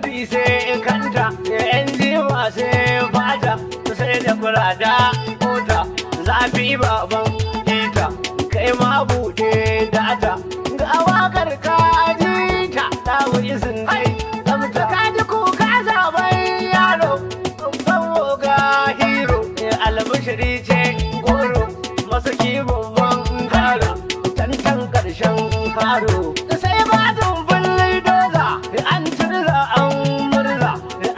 Lodi sai kanta, yan jima sai fata, sai da kurada mota, zafi baban ita, kai ma buɗe data. Ga wakar ka ji ta, ta wuri sun dai, tsafta ka ji kuka zaben yaro, babban ga hero, albishiri ce goro, masu babban karo, tantan ƙarshen karo. Sai ba dumbin doza, an turza an murza,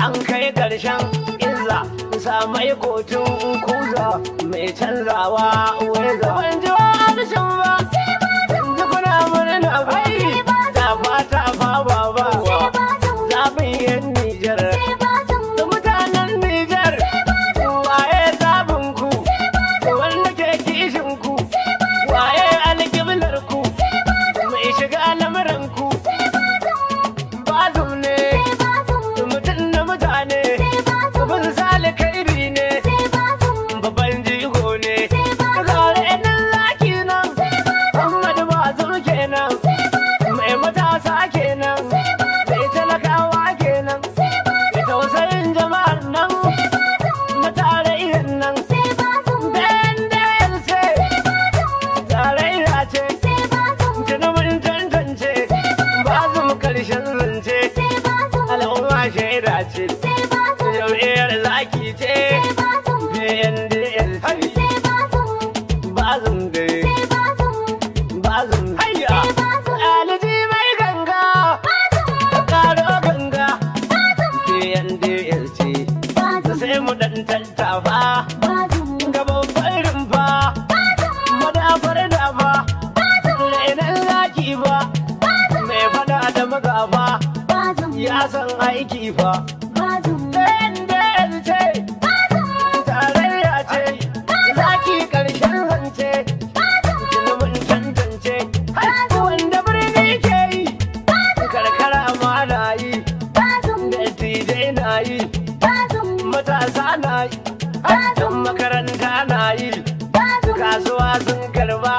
an kai ƙarshen izza, samai kotun kuza, mai canzawa weza. Ban ji wa harshen ba, ban ji kuna murna ba, da fata fa ba ba, zaɓin yan Nijar. Da mutanen Nijar, waye zaɓin ku, wanda ke kishin ku, waye alƙiblar ku, mai shiga lamuran ku, Bazum ne, mutum na mutane, bin sali kairi ne, babban jigo ne, gare nan zaki nan, Muhammadu Bazum kenan, mai matasa kenan, mai talakawa kenan, mai tausayin jama'ar nan, na tarayyar nan, BNDLC, tarayya ce, tuni mun tantance, Bazum karshen zance, al'umma shaida ce, jam'iyyar zaki ce, BNDLC, Bazum dai, Bazum hayya, Aliji mai ganga, karo ganga, BNDLC, sai mu dan tattafa, ga babban rumfa, madafar dafa, renon zaki ba, mai fada da magafa, ya san aiki fa. BNDLC, tarayya ce, zaki karshen zance, tuni mun tantance, wanda birni ke yi, karkara ma na yi, dattijai na yi, matasa na yi, yan makaranta na yi, kasuwa sun karba.